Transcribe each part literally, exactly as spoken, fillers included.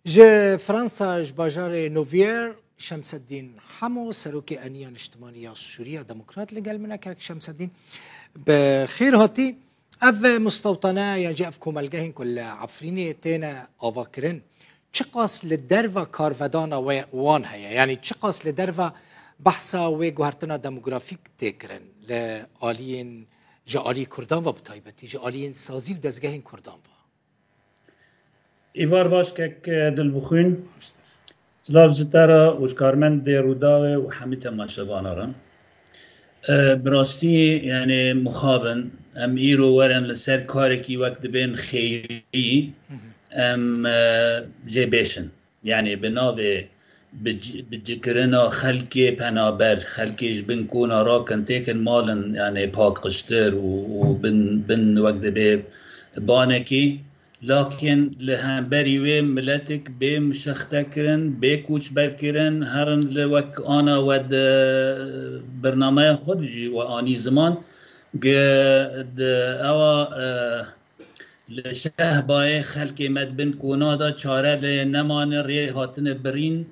Ji Fransa, ji bajarê Novier, Şemseddîn Hemo, serokê Eniya Niştimanî ya Sûriya Demokrat, li gel min e. Kek Şemseddîn, bi xêr hatî. Ev mustewtane yan jî ev komelgehên ku li Efrînê têne avakirin, çiqas li derva karvedana we, wan heye? Yanî çiqas li derva behsa wê guhertina demografîk tê kirin li aliyên, ji alî Kurdan ve bi taybetî, ji aliyên sazî û dezgehên Kurdan ve? Îvar baş kek, e, Dilbixwîn. Silav ji te re û ji karmendê Rûdawê û hemî temaşevana re. E, bi rastî, yani, mixabin em îro werin li ser karekî wek dibên xêrî, em, e, jê bêşin. Yani, bi navê bi ci-, bi cîkirina xelkê penaber, xelkê ji bin kona rakin têkin malin, yani, paqijtir û, û bin, bin wek dibê banekî. Lakin li hemberî wê miletik bê mişexte kirin, bê koçber kirin, herin li wek ana we di birnameya xwe de jî we anî ziman, gi-, di ewa, e, li şehbayê xelkê me di bin kona de çare lê nemane, rê hatine birîn,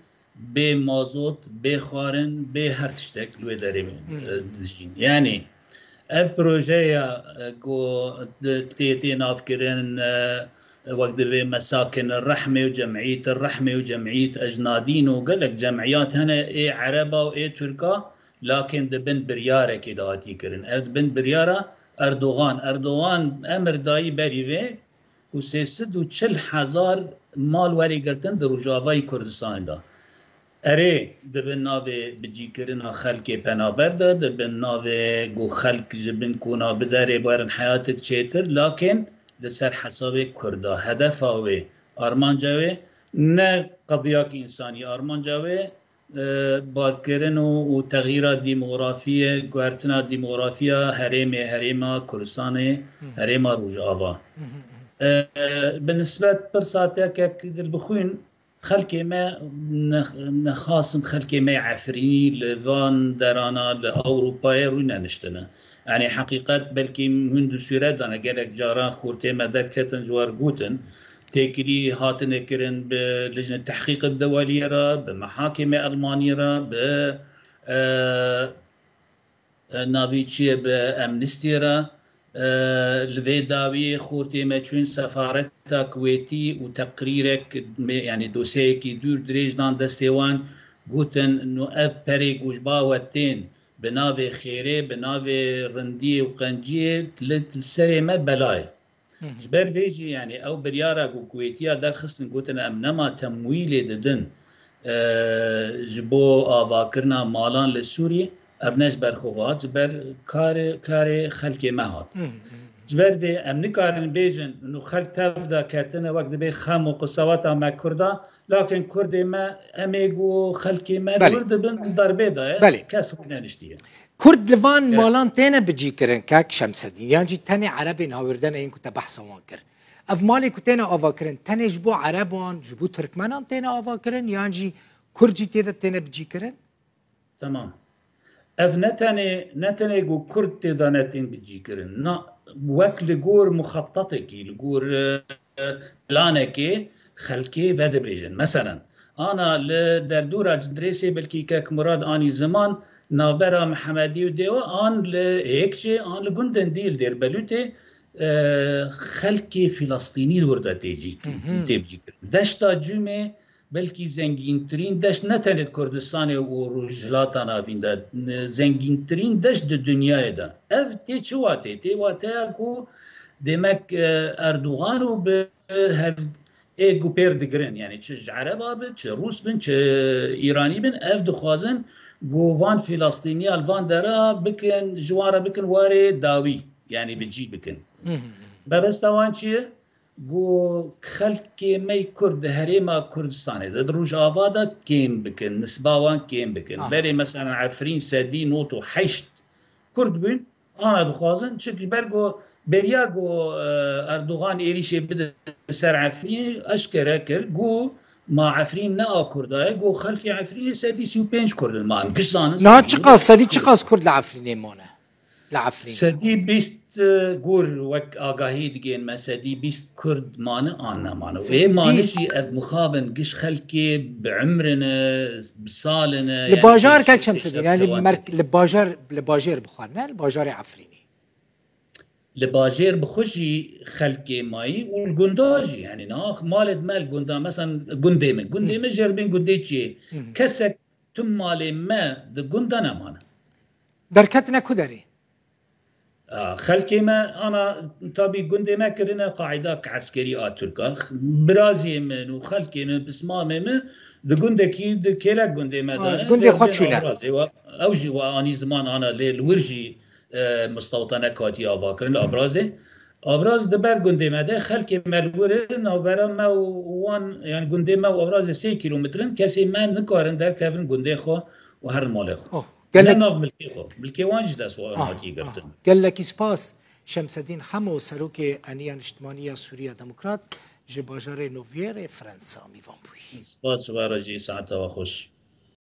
bê mazot, bê xwarin, bê her tiştek li wê derê, Hmm. e, dijîn. Yani, ev projeya, e, ku di-, tê, tê navkirin, e, wek divê mesakin rehmê û cemît, rehmê û cemît, ecnadîn û gelek cemiyat hene, ê Ereba û ê Tirka, lakin di bin biryarekê de hatî kirin. Ev di bin biryara Erdogan. Erdogan emir dayî berî vê ku sê sed û çil hezar mal werê girtin di Rojavayê Kurdistanê de. Erê, di bin navê bicîkirina xelkê penaber de, di bin navê ku xelk ji bin kona biderê werin heyatik çêtir, lakin li ser hesabê Kurda. Hedefa wê, armanca wê, ne qediyek însanî, armanca wê, e, barkirin û, û texyîra demografiyê, guhertina demografiya herêmê, herêma Kurdistanê, Hmm. herêma Rojava. Hmm, hmm, hmm. E, bi nisbet pirsa te kek Dilbixwîn, xelkê me ne-, nexasim xelkê me Efrînî li van derana li Ewropayê rûneniştine. Yani heqîqet belkî hûn di sûret dane, gelek caran xortê me derketin ji war gotin, têkilî hatine kirin bi lijnê tehqîqê deweliyê re, bi mehakemê Elmanî re, bi, e, e, navî çi ye, bi Amnesty re, e, li vê dawiyê xortê me çûn sefareta Kuwêtî û teqrîrek me, yani dosyeyekî dûr dirêj dan destê wan, gotin, no ev perê ku ji ba we tên, bi navê xêrê, bi navê rindiyê û qenciyê li, li serê me bela ye. Hı hı. Ji ber vê jî, yani, ew biryara ku Kuwêtiya derxistin, gotin, em nema temwîlê didin, e, ji bo avakirina malan li Sûriyê, ev ne ji ber xwe hat, ji ber karê, karê xelkê me hat. Hı hı. Ji ber vê em nikarin bêjin, nu xelk tev de ketine, wek dibê xem û qisaweta me Kurda, lakin Kurdê me, em ê ku xelkê me Belê. Kur dibin darbê de ye, Belê. Kes rûneniştiye. Kurd li van E- malan têne bicîkirin, kak Şemsedîn, yan jî tenê Erebên hawirdene yên ku te behsa wan kir? Ev malê ku têne avakirin, tenê ji bo Ereban, ji bo Tirkmenan têne avakirin, yan jî Kurd jî tê de têne bicîkirin? Tamam. Ev ne tenê, ne tenê ku Kurd tê de ne tên bicîkirin. Na, wek li gor muxetetekî, li gor, e, planekê xelkê vedibêjin. Meselen, ana li derdora Cindirêsê belkî kek Murad anî ziman, navbera Mihemedî û Dêwa, an li Hêkçê, an li gundên dî li Dêrbelûtê, e, xelkê Filistînî li wir de tê cî-, Hı hı. tê bicîkirin. Deşta Cûmê belkî zengîntirîn deşt ne tenê di Kurdistanê û Rojhilata Navîn de, zengîntirîn deşt di dinyayê de. Ev tê çi watê? Tê wateya ku demek, e, Erdogan û bi hev ê ku pêr digirin, yani çi ji Ereba bin, çi Rûs bin, çi Îranî bin, ev dixwazin ku van Filistîniya li van dera bikin, ji wan re bikin warê dawî, yani bi cî bikin. Hı hı. Mebesta wan çi ye? Ku xelkê me Kurd di herêma Kurdistanê de, di Rojava de kêm bikin, nisba wan kêm bikin. Aha. Berê mesela Efrîn sedî nod û heşt Kurd bûn, ana dixwazin, çi ji ber ku beriya ku, e, Erdogan êrîşê bide ser Efrînê eşkere kir, ku ma Efrîn ne a Kurda ye, ku xelkê Efrînê sedî sî û pênc Kurd in. Ma em giş zanin Niha sedî çiqas, sedî çiqas Kurd li Efrînê mane? li Efrînê. Sedî bîst, e, gur wek agahî digên me, sedî bîst Kurd mane an nemane. Û ê mane jî ev mixabin giş xelkê bi emrine, bi saline. Li bajar kek Şemsedîn, yani li bajar, li bajêr bixwe ne, li bajarê Efrînê. Li bajêr bi xwe jî xelkê mayî û li gunda jî, yani niha malê me li gunda, mesela gundê me, gundê me jêrbên gundê çiyê. Kesek tim malê me di gunda nemane. Derketine ku derê? Xelkê me ana tabî gundê me kirine qaîda eskerî a Tirka. Biraziyê min û xelkê min, pismamê min di gundekî di kêlek gundê me de. Gundê xwe çûne. Ew jî we anî ziman ana lê li wir jî mistewta nekatiye ava kirin li Abrazê. Abraz di ber gundê me de, xelkê me li wir in, navbera me û wan, yani gundê me û Abrazê sê kîlometr in, kesê me nikarin derkevin gundê xwe û herin malê xwe. Ne nav milkê xwe, milkê wan jî dest wan hatiye girtin. Gelekî spas. Şemsedîn Hemo, Serokê Eniya Niştimanî ya Sûriya Demokrat, ji bajarê Noviêrê Fransa mîvan bûyî. Spas ji we re jî, saeta we xweş.